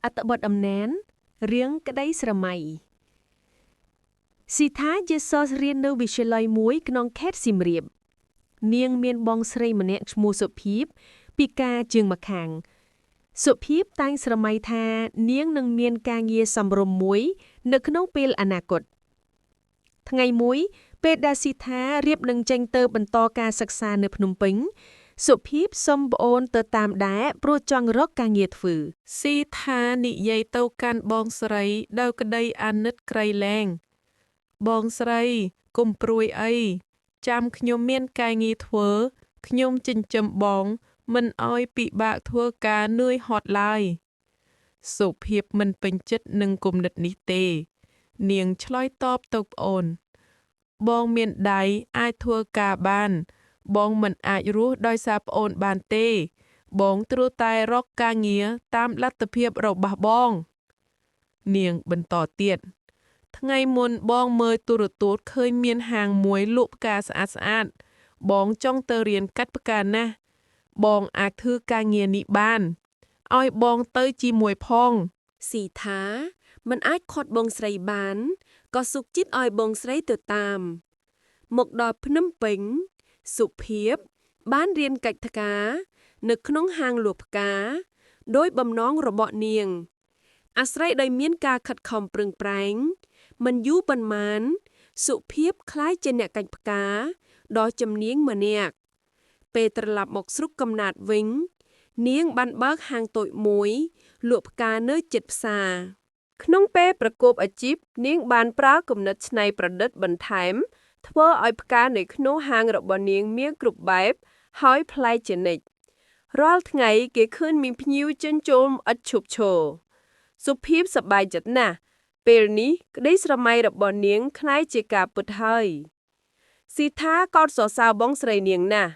អត្ថបទអំណានរឿងក្តីស្រមៃស៊ីថាជាសិស្សរៀននៅវិទ្យាល័យមួយក្នុងខេត្តសៀមរាបនាងមានបងស្រីម្នាក់ឈ្មោះសុភាពពិការជើងម្ខាងសុភាពតែងស្រមៃថានាងនឹងមានការងារសមរម្យមួយ នៅក្នុងពេលអនាគតថ្ងៃមួយ ពេលដែលស៊ីថារៀបនឹងចេញទៅបន្តការសិក្សានៅភ្នំពេញសុភាពសុំប្អូនទៅតាមដែរព្រោះចង់រកការងារធ្វើ ស៊ីថានិយាយទៅកាន់បងស្រីដោយក្តីអាណិតក្រៃលែងបងស្រីកុំព្រួយអី ចាំខ្ញុំមានការងារធ្វើ ខ្ញុំចិញ្ចឹមបង មិនឲ្យពិបាកធ្វើការនឿយហត់ឡើយសុភាពមិនពេញចិត្តនឹងគំនិតនេះទេ នាងឆ្លើយតបទៅប្អូន បងមានដៃអាចធ្វើការបាន បងមិនអាចរស់ដោយសារប្អូនបានទេ បងត្រូវតែរកការងារតាមលទ្ធភាពរបស់បង នាងបន្តទៀត ថ្ងៃមុនបងមើលទូរទស្សន៍ឃើញមានហាងមួយលក់ផ្កាស្អាតៗបងចង់ទៅរៀនកាត់ផ្កាណាស់បងអាចធ្វើការងារនេះបានឲ្យបងទៅជាមួយផង ស៊ីថាមិនអាចខាត់បងស្រីបានក៏សុខចិត្តឲ្យបងស្រីទៅតាម មកដល់ភ្នំពេញសុភាពបានរៀនកិច្ចការនៅក្នុងហាងលក់ផ្កាដោយបំណងរបស់នាង អាស្រ័យដោយមានការខិតខំប្រឹងប្រែងមិនយូរប៉ុន្មាន សុភាពក្លាយជាអ្នកកាច់ផ្កាដ៏ជំនាញម្នាក់ពេលត្រឡប់មកស្រុកកំណើតវិញ នាងបានបើកហាងតូចមួយលក់ផ្កានៅជិតផ្សារ ក្នុងពេលប្រកបអាជីពនាងបានប្រើគំនិតច្នៃប្រឌិតបន្ថែម ធ្វើឲ្យផ្កានៅក្នុងហាងរបស់នាងមានគ្រប់បែប ហើយប្លែកជានិច្ចរាល់ថ្ងៃគេឃើញមានភ្ញៀវចិញ្ចោមឥតឈប់ឈរសុភាពសប្បាយចិត្តណាស់ពេលនេះក្តីស្រមៃរបស់នាងក្លាយជាការពិតហើយស៊ីថាកោតសរសើរបងស្រីនាងណាស់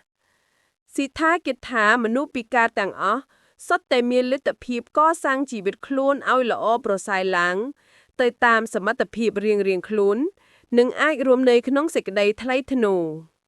ស៊ីថាគិតថាមនុស្សពិការទាំងអស់សុទ្ធតែមានលទ្ធភាពកសាងជីវិតខ្លួនឲ្យល្អប្រសើរឡើង ទៅតាមសមត្ថភាពរៀងៗខ្លួន និងអាចរួមនៅក្នុងសេចក្តីថ្លៃថ្នូរ។